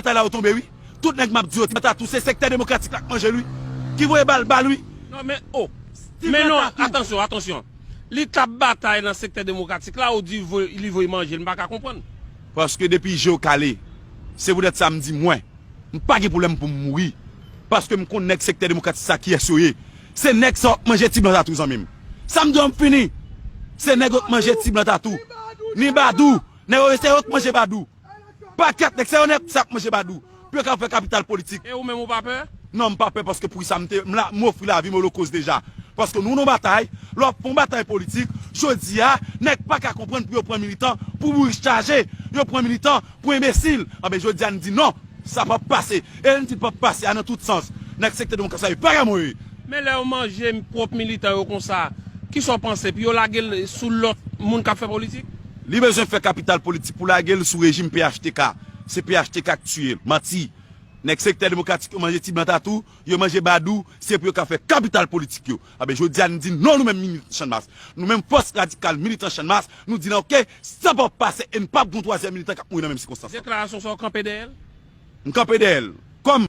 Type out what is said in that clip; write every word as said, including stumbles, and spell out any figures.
batay la yo tonbe, wi. Tout nèg m ap di yo, Ti Blan Tatou, se sektè demokratik la k manje l, wi. Ki voye bal ba l, wi. Non, men, oh. Men non, atansyon, atansyon. Li t ap batay nan sektè demokratik la, ou di li voye manje l, m pa ka konprann. Paske depi je w kale, se poutèt sa m di mwen, m pa gen pwoblèm pou m mouri. Paske m konn nèg sektè demokratik sa kiyès yo ye. Se nèg sa w ap manje Ti Blan Tatou, zanmi m. Sa m di w, m fini. Se nèg yo k manje Ti Blan Tatou. Ni Badou. Nèg yo, se yo k manje Badou. Pa kat nèg, se yo nèg sa k manje Badou. Pou yo ka fè kapital politik. E ou menm ou pa pè? Non, m pa pè paske pou sa m te, m la, m ofri lavi m olokost deja. Paske nou nan batay, lè w ap fè yon batay politik, jodi a, nèg pa ka konprann pou yo pran militan pou bourik chaje, yo pran militan pou enbesil. Anben, jodi a, n di non, sa p ap pase. E n di l p ap pase a nan tout sans. Nèg sektè demokrat sa yo pa ka mouri. Men lè yo manje pwòp militan yo konsa, kisa w panse? Pou yo lage l sou lòt moun k ap fè politik? Li bezwen fè kapital politik pou lage l sou rejim P H T K. Se P H T K k tiye l. Manti. Nèg sektè demokratik yo manje Ti Blan Tatou, yo manje Badou, se pou yo ka fè kapital politik yo. Anben, jodi a, n di non, nou menm militan Channmas. Nou menm fòs radikal militan Channmas, nou di nan oke, sa p ap pase e n p ap gen yon twazyèm militan k ap mouri nan menm sikonstans lan. Deklarasyon sa w kanpe dèyè l? M kanpe dèyè l. Kòm